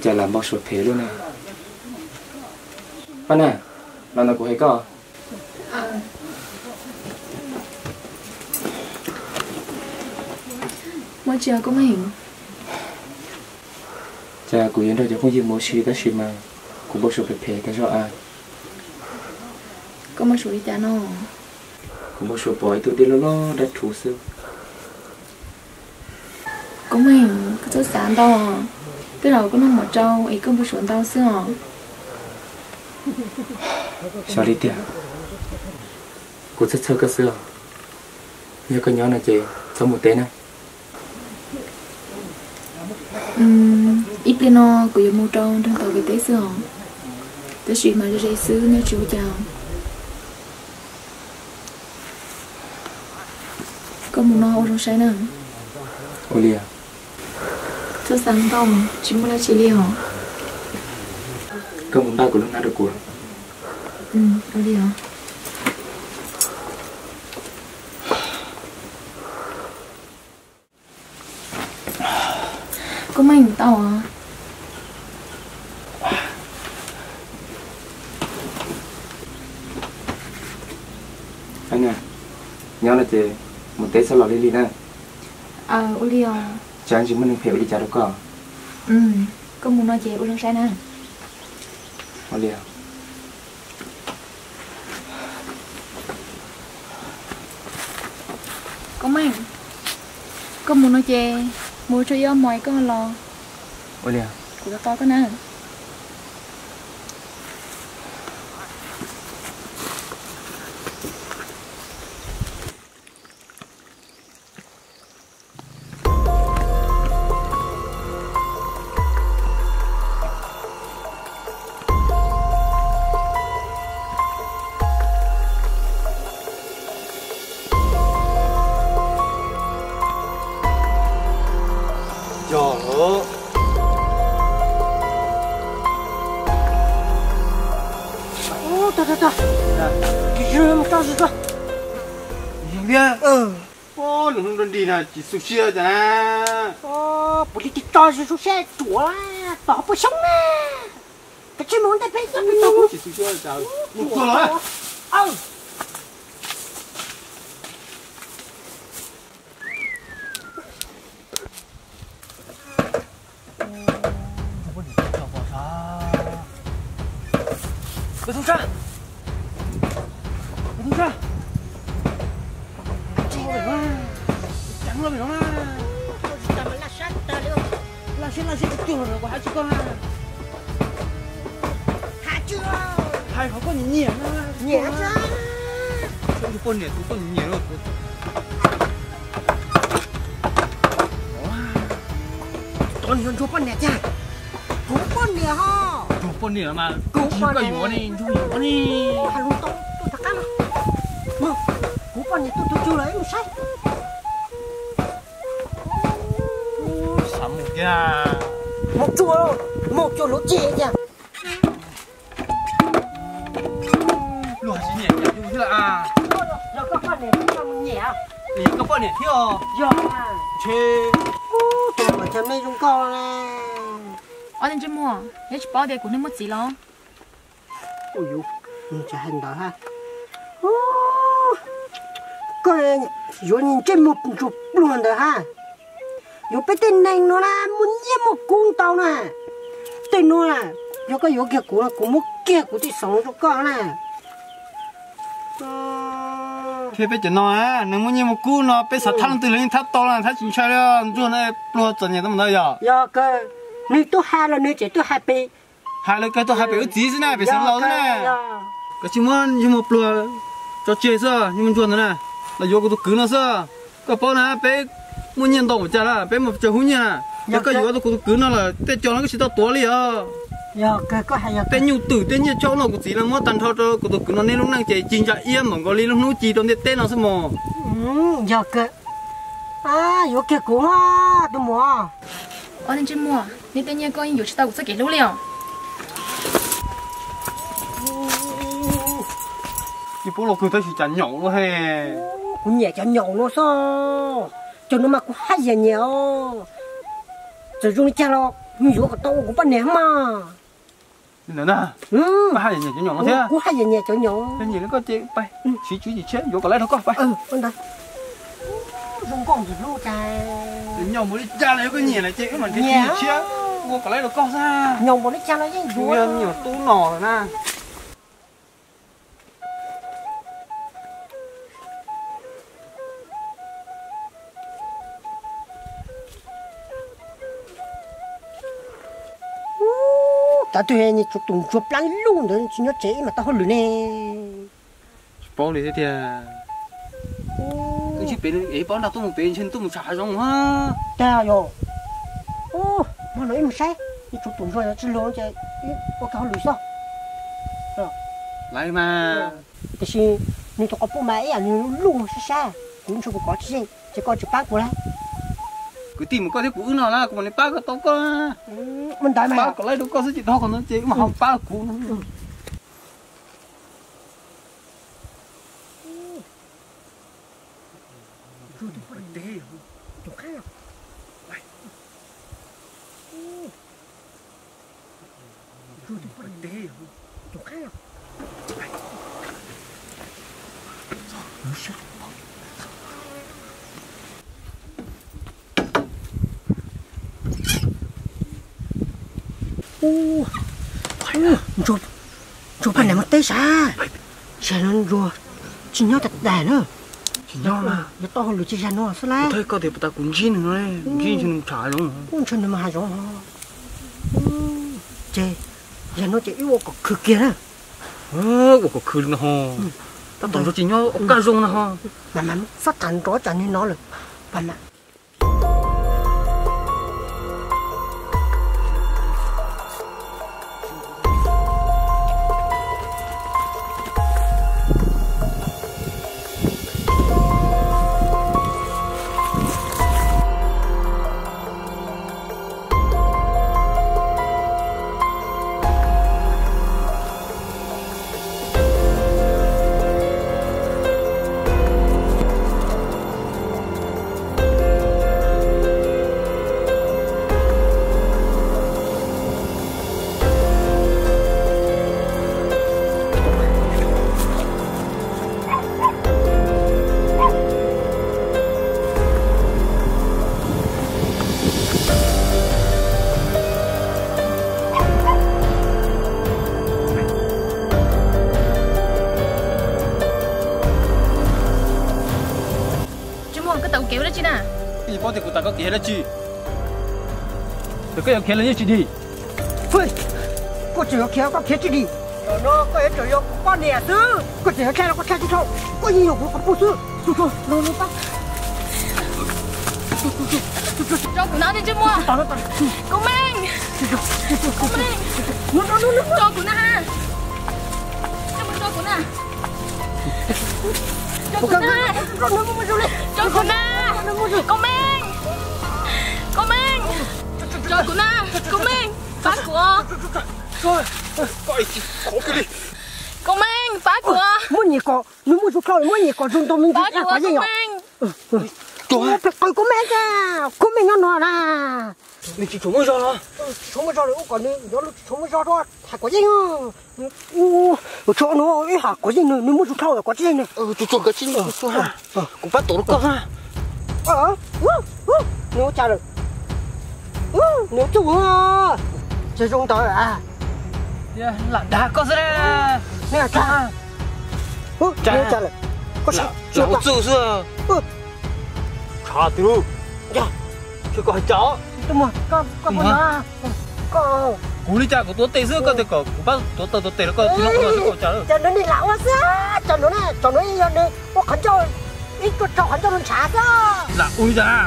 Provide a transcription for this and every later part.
Cas lam npau suav phem luaj na. Paj Naj, los no kuv hais koj. Muaj tsi os Koob Meej? Cas kuv yuav nrog cov phooj ywg mus ua si tab sis mas kuv npau suav phem phem tag zog a. Koj npau suav li cas no? Kuv npau suav pom ib tug dej loj loj dab rhuv xwb. Koob Meej, koj txhob xav ntau. Tej zaum koj noj mov tsau es koj npau suav ntau xwb os. Xyov li tiag, kuv txhawj txhawj koj xwb os. Yog koj nyob no ces txhob mus teb na. Ib pliag no kuv yuav mus rau nroog tau kev teb xwb os. Tab sis mas ze ze xwb nej tsis ua cas. Koj mus no ua zoo saib na. Ua li. Txhob xav ntau, tsis muaj dab tsi li os. Koj mus npaj kuv lub hnab rau kuv. Ua li os. Koob Meej, tau os. Nyob no ces mus teb txhob los lig lig na. Ua li os. Tsam ntsis muaj neeg phem ua li cas rau koj. Koj mus no ces ua zoo saib na. Ua li os. Koob Meej, koj mus no ces mus tso ib ob hmos koj los. Ua li os. Kuv tos tos koj na. Yog lawm. Tag, tag, tag. Tso zis tso. Nws hnub nrog nrig no tsis xu siab cas na. Puav leej tso zis xu siab tsuav tom puas xyoob na. Kav tsij mus ntej peb tsis xu siab cas. Mus tsuag los. Koj tub sab, koj tub sab, cas loj pem no na. Laj siab laj siab kuv cuag los kuv hais tsis koj na. Hais qhov koj nyiam nyiam na. Nyiam. Ntsuag poj niam tus koj nyiam nyiam. Tod nws yog ntsuag poj niam tiag. Kuv poj niam ho. Ntsuag poj niam mas kuv tsis yog koj yuav ne, ntsuag yuav ne. Hais lus tau tuaj rov qab no. Kuv poj niam tuaj tus cug lawm ib mus saib. Xav mus kiag. Mus tsuag, mus tsuag lub ceg tiag. Luag tsis nyiam nyiam yus thiab a. Yog koj poj niam thiab os. Yog koj poj niam thiab os. Yog. Ntshe. Tus kom chaw me zoo nkauj na. Ob niag ntsej muag, neb tsis paub tias kuv neej muaj txiv los? Ua yuv, nws tsis hais ntawd ha. Koj yuav ntsej muag ntsuag pluag ntawd ha. Yuav peb tej neeg no na muaj nyiaj muaj kub ntau na. Tej no na, yog koj yuav kiag kuv no kuv muab kiag kuv tej xov rau koj na. Thiab peb cov no, neeg muaj nyiaj muaj kub no peb xav thab leej twg los yeej thab tau na, thab tsis ntshai li. Ntsuag no pluag txom nyem tau mus ntawd yog. Yog kawg, nws tuaj hais los nws tseem tuaj hais pem. Hais lawv kawg tuaj hais pem wb txiv xwb na, pem xeev laus xwb na. Koj tsis muab ntsej muag pluag tso tseg xwb, ntsej muag ntsuag ntawd na, los yuav kuv tus kwv no xwb. Koj paub na, peb muaj nyiaj ntau ua cas na, peb muaj tsawg hub nyiaj na. Yog koj yuav tau kuv tus kwv no lawm tej co no koj tsis tau tuav li os. Tej nyuj twm tej nyiaj tshoob no kuv txiv no muab tag nrho rau kuv tus kwv no, neb lub neej ces ci ntsa iab npaum nkaus li lub hnub ci rau ntiaj teb no xwb mog. Yog kawg, yuav kiag kuv tus muam. Ob niag ntsej muag, neb tej nyiaj koj yeej yuav tsis tau kuv txoj kev hlub li os. Ib pub lauj kawg tab sis cas nyaum luaj he. Kuv nyiam cov nyaum no xwb. Cov no mas kuv haj yam nyiam os. Txawm zoo li cas los Nws yuav kom tau ua kuv poj niam mas. Li ntawd na, koj haj yam nyiam cov nyom no thiab. Kuv haj yam nyiam cov nyom. Yog nyiam li koj ces pais siv tswv yim tshiab yuav kom laib rau koj pais. Zoo nkauj ntxim hlub cas. Nyom npaum li cas los yog koj nyiam lawm ces wb mam nrhiav tswv yim tshiab ua kom laib rau koj xwb. Nyom npaum li cas los yeej yuav. Nyom tub no lawm na. Tab twg tsuas tus ntsuag plab lug ntawd tsis nyob tsev ib mam tau hauj lwm ne. Tsis paub li thiab tiag. Wb ntsib pem es paub nrog tuaj mus pem ntshe tuaj mus tsham hav zoov. Tag yog. Ub, hmo no ib mus saib, ib tsuav tus ntsuag tsis luag ces ib ua kag hauj lwm xwb. Laiv mas. Tiam sis nws tus quas puj mas ib yam nws luj sab sab, kuv ntshe kuv kov tsis yeej ces koj tsis pab kuv lawm. Kwv tij mus koj thiab kuv wb no na, kuv mam li pab koj tau koj. Mus ntawd mas pab kom laib rau koj xwb ces dhau qhov no ces wb mam ho pab kuv. Ntsuag phaj nam mus teb sav, sav no ntsuag tsis nyob tas tas na. Yuav tau hauj lwm ces zag no xwb lawm. Koj tias puas tas kuv ntsib nws no, ntsib nws tsham hav zoov. Kuv ntsib nws mas hav zoov. Ces zag no ces wb ua kom khwv kiag na. Ua kom khwv li no ho. Tab tom ntsuag tsis nyob ua kaj zoo no ho. Mas mas xob tham nrov tsam nws no lawm. Mas mas. Tsis muaj, koj tawm kuv kev ua dab tsi na? Koj paub tias kuv tawm koj kev ua dab tsi? Ces koj yuav khiav los yeej tsis dim. Koj tseem yuav khiav, koj khiav tsis dim. Zaum no koj yuav tsum yog kuv poj niam xwb. Koj tseem yuav tshaj los koj tshaj tsis dhau, koj yeej yog kuv qhov pug xwb. Tso kuv na, Ntsej Muag. Koob Meej. Koob Meej. Tso kuv na. Tso kuv na. Tso kuv na. Tso kuv na. Koob Meej. Koob Meej. Tso kuv na. Koob Meej. Pab kuv. Koob Meej, pab kuv. Muab nyem kom, nws muaj zug dhau, muab nyem kom zoo nraug me ntsis, qhov yeej yom. Peb qw Koob Meej, Koob Meej nyob no na. Nws tsis tshua muaj zog los? Tsis tshua muaj zog los ua kom nws nyob lub tsis tshua muaj zog rau hais kom yeej. Ua tso no ib hais kom yeej, nws muaj zug dhau kom tsis yeej. Kuv pab tuav rau koj na. Nws ua cas lawm? Nws ua txuj, ces zoo ntawd. Lam dag koj xwb na. Nws ua cas lawm? Koj ua txuj xwb. Tshav twg? Koj hais cas? Kuv li cas kuv tuav tes xwb, koj tias kom kuv pab tuav taw tuav tes rau koj, tsis no koj ua cas lawm? Cov no nws lam ua xwb, cov no na, cov no yog nws ua qhov ncauj, ib tuaj rau qhov ncauj nws ntshav xwb. Lam ua li cas?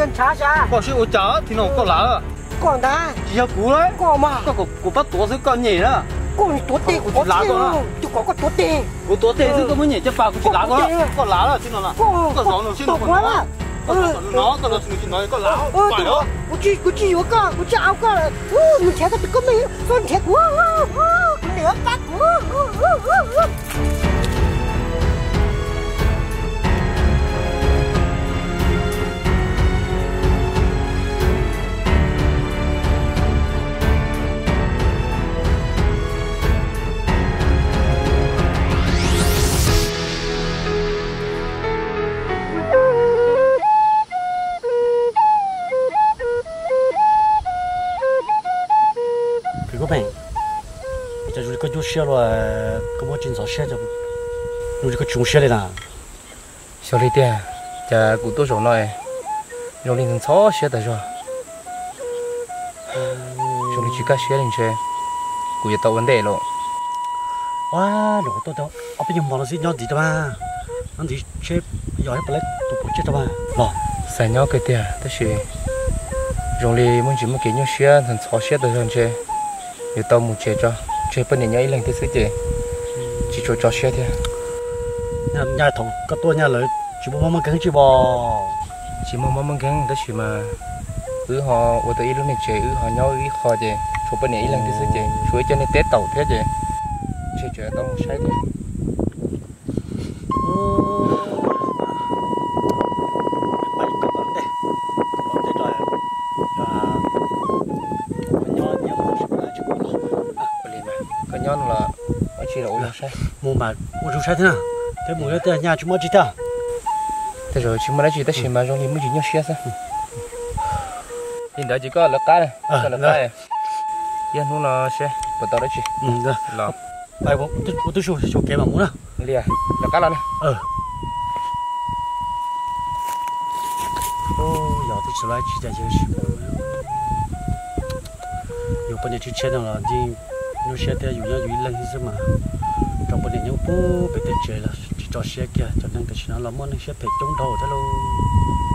Ntshav xwb. Koj siab ua cas, tsis no koj lam. Koj ntag. Tsis yog kuv lawm. Koj mas. Koj kom kuv pab tuav xwb koj nyem na. Koj tuav tes, kuv tsis lam koj. Tus kom koj tuav tes. Kuv tuav tes xwb koj muab nyem caj pas kuv tsis lam koj. Koj lam tsis no na. Koj zov nws siab no. Koj zov nws no, koj zov nws tsis no koj lam. Kuv tsis, kuv tsis yuav koj, kuv tsis au koj. Nws nrhiav koj tus Koob Meej, koj nrhiav kuv, kuv niam pab kuv. Cas zoo li koj nyuaj siab los, koj muab tsis ntxhov siab, zoo li koj tsis zoo siab li na. Xyov li tiag, cas kuv tuaj zaum no zoo li ntxhov siab tas zog. Zoo li tsis kaj siab li ntshe kuv yuav tau ua ntej lawm. Ua, ob peb nyuag hmo no xwb nyob ntxiv rau mas, nyob ntxiv seb yog thiab puas laib tus pov tseg rau mas los. Xav nyob kawg tiag tab sis zoo li muaj ntsis muaj kev nyuaj siab ntxhov siab tas zog ntshe yuav tau mus tsev tso, tseg poj niam nyob ib leeg thiab xwb ces tsis tshua tso siab thiab. Nyaj thaum koj tuaj nyaj lawv tsis muaj mob muaj nkeeg tsis pom? Tsis muaj mob muaj nkeeg tab sis mas wb ho ua tau ib lub niag tsev, wb ho nyob wb ib qho ces tshuav poj niam ib leeg thiab xwb ces tshuav ib co niag teb taum thiab ces ntshe tseem tau mus saib thiab. Koj nyob no los ua tsi los ua zoo saib. Mus mas ua zoo saib thiab na, thiab mus thiab nyaj tsis muaj dab tsi thiab. Tej zaum tsis muaj dab tsi tab sis mas zoo li muaj ntsis nyuaj siab xwb. Li ntawd ces koj lawv qab, koj lawv qab, yog hnub no seb puas tau dab tsi los. Ua tib su xyuas kev mam mus na. Li, lawv qab los na. Yog twb tsis laib tsis cas, yus poj niam tsis tshiab no los yeej nyuaj siab thiab, yus nyob yus ib leeg xwb mas. Tso poj niam nyob pub pem tej tsev los tsis tso siab kiag, cov neeg tam sim no los muaj neeg siab phem coob dhau thiab lauj.